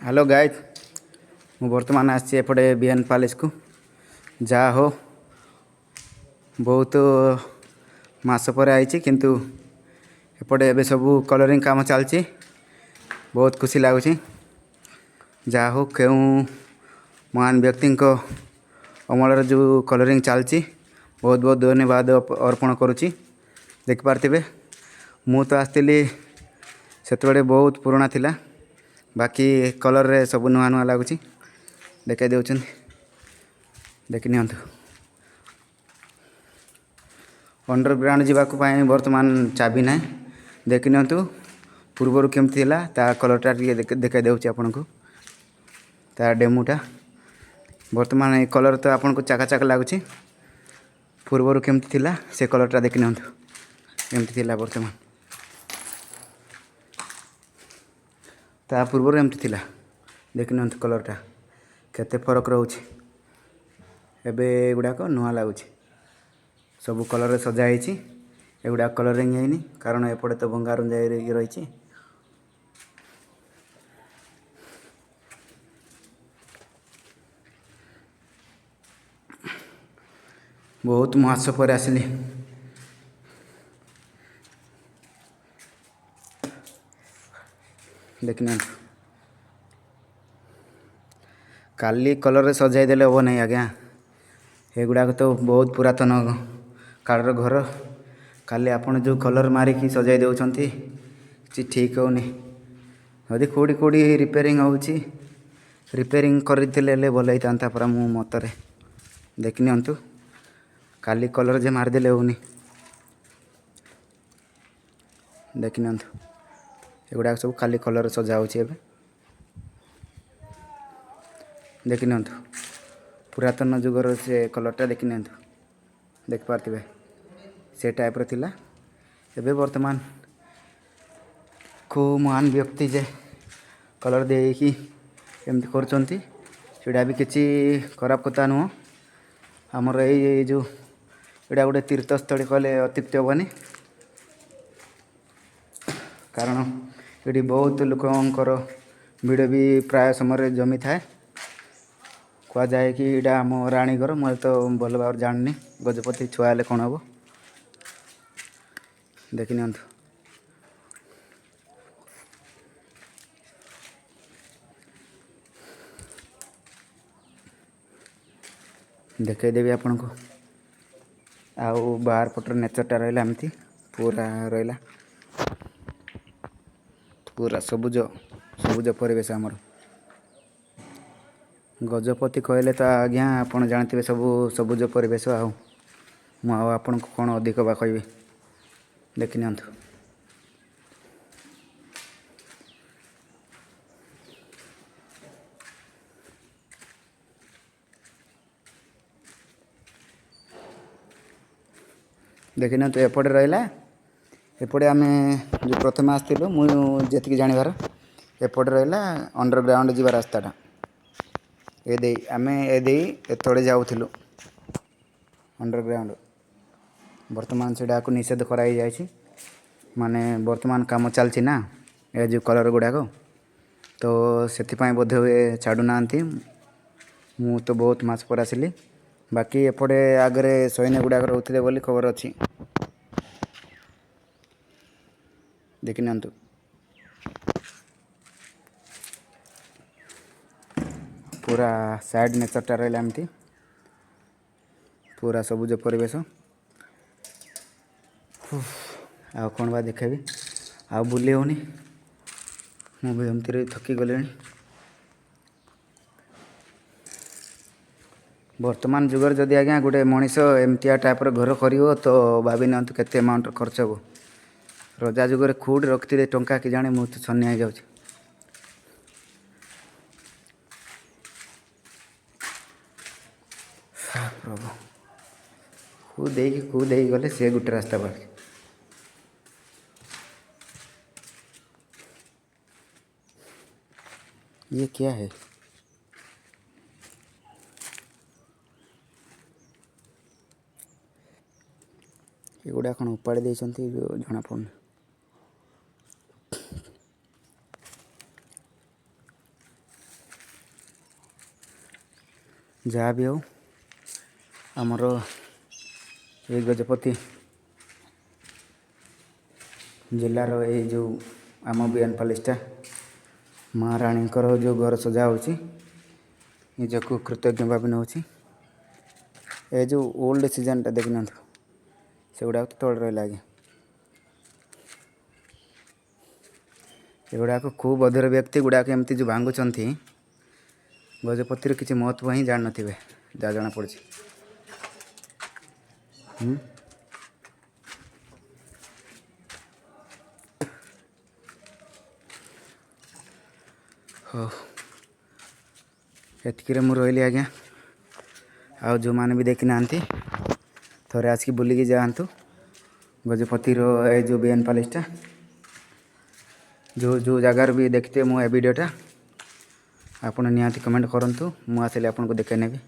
Hello guys, ମୁଁ ବର୍ତ୍ତମାନ ଆସିଛି ଏପଟେ ବିଏନ୍ ପ୍ୟାଲେସ୍କୁ। ଯାହା ହଉ, ବହୁତ ମାସ ପରେ ଆଇଛି, କିନ୍ତୁ ଏପଟେ ଏବେ ସବୁ କଲରିଂ କାମ ଚାଲିଛି। ବହୁତ ଖୁସି ଲାଗୁଛି। ଯାହା ହଉ, କେଉଁ ମହାନ ବ୍ୟକ୍ତିଙ୍କ ଅମଳରେ ଯେଉଁ କଲରିଂ ଚାଲିଛି, ବହୁତ ବହୁତ ଧନ୍ୟବାଦ ଅର୍ପଣ କରୁଛି। ଦେଖିପାରୁଥିବେ, ମୁଁ ତ ଆସିଥିଲି ସେତେବେଳେ ବହୁତ ପୁରୁଣା ଥିଲା, ବାକି କଲର୍ରେ ସବୁ ନୂଆ ନୂଆ ଲାଗୁଛି। ଦେଖାଇ ଦେଉଛନ୍ତି, ଦେଖି ନିଅନ୍ତୁ। ଅଣ୍ଡରଗ୍ରାଉଣ୍ଡ ଯିବାକୁ ପାଇଁ ବର୍ତ୍ତମାନ ଚାବି ନାହିଁ। ଦେଖି ନିଅନ୍ତୁ ପୂର୍ବରୁ କେମିତି ଥିଲା, ତା କଲର୍ଟା ଟିକେ ଦେଖାଇ ଦେଉଛି ଆପଣଙ୍କୁ, ତା ଡେମୋଟା। ବର୍ତ୍ତମାନ ଏ କଲର୍ ତ ଆପଣଙ୍କୁ ଚାକା ଚାକା ଲାଗୁଛି। ପୂର୍ବରୁ କେମିତି ଥିଲା ସେ କଲର୍ଟା ଦେଖି ନିଅନ୍ତୁ, ଏମିତି ଥିଲା। ବର୍ତ୍ତମାନ ତା ପୂର୍ବରୁ ଏମିତି ଥିଲା। ଦେଖି ନିଅନ୍ତୁ କଲର୍ଟା କେତେ ଫରକ ରହୁଛି। ଏବେ ଏଗୁଡ଼ାକ ନୂଆ ଲାଗୁଛି, ସବୁ କଲର୍ରେ ସଜା ହେଇଛି। ଏଗୁଡ଼ାକ କଲରିଂ ହେଇନି, କାରଣ ଏପଟେ ତ ଭଙ୍ଗାରୁଞ୍ଜା ହେଇକି ରହିଛି। ବହୁତ ମାସ ପରେ ଆସିଲି। ଦେଖିନିଅନ୍ତୁ, କାଲି କଲର୍ରେ ସଜାଇ ଦେଲେ ହେବ ନାହିଁ ଆଜ୍ଞା। ଏଗୁଡ଼ାକ ତ ବହୁତ ପୁରାତନ କାଳର ଘର। କାଲି ଆପଣ ଯେଉଁ କଲର୍ ମାରିକି ସଜାଇ ଦେଉଛନ୍ତି, କିଛି ଠିକ୍ ହେଉନି। ଯଦି କେଉଁଠି କେଉଁଠି ରିପେୟାରିଂ ହେଉଛି, ରିପେୟାରିଂ କରିଥିଲେ ହେଲେ ଭଲ ହେଇଥାନ୍ତା ପରା ମୋ ମତରେ। ଦେଖିନିଅନ୍ତୁ, କାଲି କଲର୍ ଯେ ମାରିଦେଲେ ହେଉନି। ଦେଖିନିଅନ୍ତୁ, ଏଗୁଡ଼ାକ ସବୁ ଖାଲି କଲର୍ ସଜା ହେଉଛି ଏବେ। ଦେଖିନିଅନ୍ତୁ ପୁରାତନ ଯୁଗର ସେ କଲର୍ଟା, ଦେଖିନିଅନ୍ତୁ, ଦେଖିପାରୁଥିବେ ସେ ଟାଇପ୍ର ଥିଲା। ଏବେ ବର୍ତ୍ତମାନ କେଉଁ ମହାନ ବ୍ୟକ୍ତି ଯେ କଲର୍ ଦେଇକି ଏମିତି କରୁଛନ୍ତି, ସେଇଟା ବି କିଛି ଖରାପ କଥା ନୁହଁ। ଆମର ଏଇ ଯେଉଁ ଏଇଟା ଗୋଟେ ତୀର୍ଥସ୍ଥଳୀ କହିଲେ ଅତ୍ୟୁକ୍ତି ହେବନି, କାରଣ ଏଠି ବହୁତ ଲୋକଙ୍କର ଭିଡ଼ ବି ପ୍ରାୟ ସମୟରେ ଜମିଥାଏ। କୁହାଯାଏ କି ଏଇଟା ଆମ ରାଣୀଘର। ମୁଁ ତ ଭଲ ଭାବରେ ଜାଣିନି, ଗଜପତି ଛୁଆ ହେଲେ କ'ଣ ହେବ। ଦେଖିନିଅନ୍ତୁ, ଦେଖେଇଦେବି ଆପଣଙ୍କୁ। ଆଉ ବାହାର ପଟର ନେଚର୍ଟା ରହିଲା ଏମିତି, ପୁରା ରହିଲା ପୁରା ସବୁଜ ସବୁଜ ପରିବେଶ। ଆମର ଗଜପତି କହିଲେ ତ ଆଜ୍ଞା ଆପଣ ଜାଣିଥିବେ, ସବୁ ସବୁଜ ପରିବେଶ। ଆଉ ମୁଁ ଆଉ ଆପଣଙ୍କୁ କ'ଣ ଅଧିକ ବା କହିବି? ଦେଖିନିଅନ୍ତୁ, ଦେଖିନିଅନ୍ତୁ, ଏପଟେ ରହିଲା। ଏପଟେ ଆମେ ଯେଉଁ ପ୍ରଥମେ ଆସିଥିଲୁ, ମୁଁ ଯେତିକି ଜାଣିବାର, ଏପଟେ ରହିଲା ଅଣ୍ଡରଗ୍ରାଉଣ୍ଡ ଯିବା ରାସ୍ତାଟା। ଏ ଦେଇ ଆମେ ଏ ଦେଇ ଏତଳେ ଯାଉଥିଲୁ ଅଣ୍ଡରଗ୍ରାଉଣ୍ଡ। ବର୍ତ୍ତମାନ ସେଇଟାକୁ ନିଷେଧ କରାହେଇଯାଇଛି। ମାନେ ବର୍ତ୍ତମାନ କାମ ଚାଲିଛି ନା, ଏ ଯେଉଁ କଲର୍ ଗୁଡ଼ାକ, ତ ସେଥିପାଇଁ ବୋଧେ ହୁଏ ଛାଡ଼ୁନାହାନ୍ତି। ମୁଁ ତ ବହୁତ ମାସ ପରେ ଆସିଲି। ବାକି ଏପଟେ ଆଗରେ ସୈନ୍ୟ ଗୁଡ଼ାକ ରହୁଥିଲେ ବୋଲି ଖବର ଅଛି। ଦେଖିନିଅନ୍ତୁ, ପୁରା ସାଇଡ଼୍ ନେଚର୍ଟା ରହିଲା ଏମିତି, ପୁରା ସବୁଜ ପରିବେଶ। ଆଉ କ'ଣ ବା ଦେଖେଇବି? ଆଉ ବୁଲି ହେଉନି, ମୁଁ ବି ଏମିତିରେ ଥକି ଗଲିଣି। ବର୍ତ୍ତମାନ ଯୁଗରେ ଯଦି ଆଜ୍ଞା ଗୋଟେ ମଣିଷ ଏମିତିଆ ଟାଇପ୍ର ଘର କରିବ, ତ ଭାବି ନିଅନ୍ତୁ କେତେ ଆମାଉଣ୍ଟର ଖର୍ଚ୍ଚ ହେବ। ରଜା ଯୁଗରେ କୋଉଠି ରଖିଥିଲେ ଟଙ୍କା କେଜାଣି, ମୁଁ ତ ଛନିଆ ହେଇଯାଉଛି। ପ୍ରଭୁ, କେଉଁ ଦେଇକି କେଉଁ ଦେଇକି ଗଲେ ସେ ଗୋଟେ ରାସ୍ତା ବାହାରୁଛି। ये क्या है? ଏଗୁଡ଼ା କ'ଣ ଉପାଡ଼ି ଦେଇଛନ୍ତି, ଜଣାପଡ଼ୁନି। ଯାହା ବି ହଉ, ଆମର ଏଇ ଗଜପତି ଜିଲ୍ଲାର ଏଇ ଯେଉଁ ଆମ ବିଏନ୍ ପ୍ୟାଲେସ୍ଟା, ମା ରାଣୀଙ୍କର ଯେଉଁ ଘର ସଜା ହେଉଛି, ନିଜକୁ କୃତଜ୍ଞ ଭାବି ନେଉଛି। ଏ ଯେଉଁ ଓଲ୍ଡ ସିଜନ୍ଟା ଦେଖିନିଅନ୍ତୁ, ସେଗୁଡ଼ାକ ତ ତଳେ ରହିଲା ଆଜ୍ଞା। ଏଗୁଡ଼ାକ ଖୁବ୍ ଅଧୀର ବ୍ୟକ୍ତି ଗୁଡ଼ାକ ଏମିତି ଯେଉଁ ଭାଙ୍ଗୁଛନ୍ତି, ଗଜପତିର କିଛି ମହତ୍ଵ ହିଁ ଜାଣିନଥିବେ, ଯାହା ଜଣାପଡ଼ୁଛି। ହଉ, ଏତିକିରେ ମୁଁ ରହିଲି ଆଜ୍ଞା। ଆଉ ଯେଉଁମାନେ ବି ଦେଖିନାହାନ୍ତି, ଥରେ ଆସିକି ବୁଲିକି ଯାଆନ୍ତୁ ଗଜପତିର ଏ ଯେଉଁ ବିଏନ୍ ପ୍ୟାଲେସ୍ଟା। ଯେଉଁ ଯେଉଁ ଜାଗାରୁ ବି ଦେଖିଥିବେ ମୁଁ ଏ ଭିଡ଼ିଓଟା, ଆପଣ ନିହାତି କମେଣ୍ଟ କରନ୍ତୁ, ମୁଁ ଆସିଲେ ଆପଣଙ୍କୁ ଦେଖାଇ ନେବି।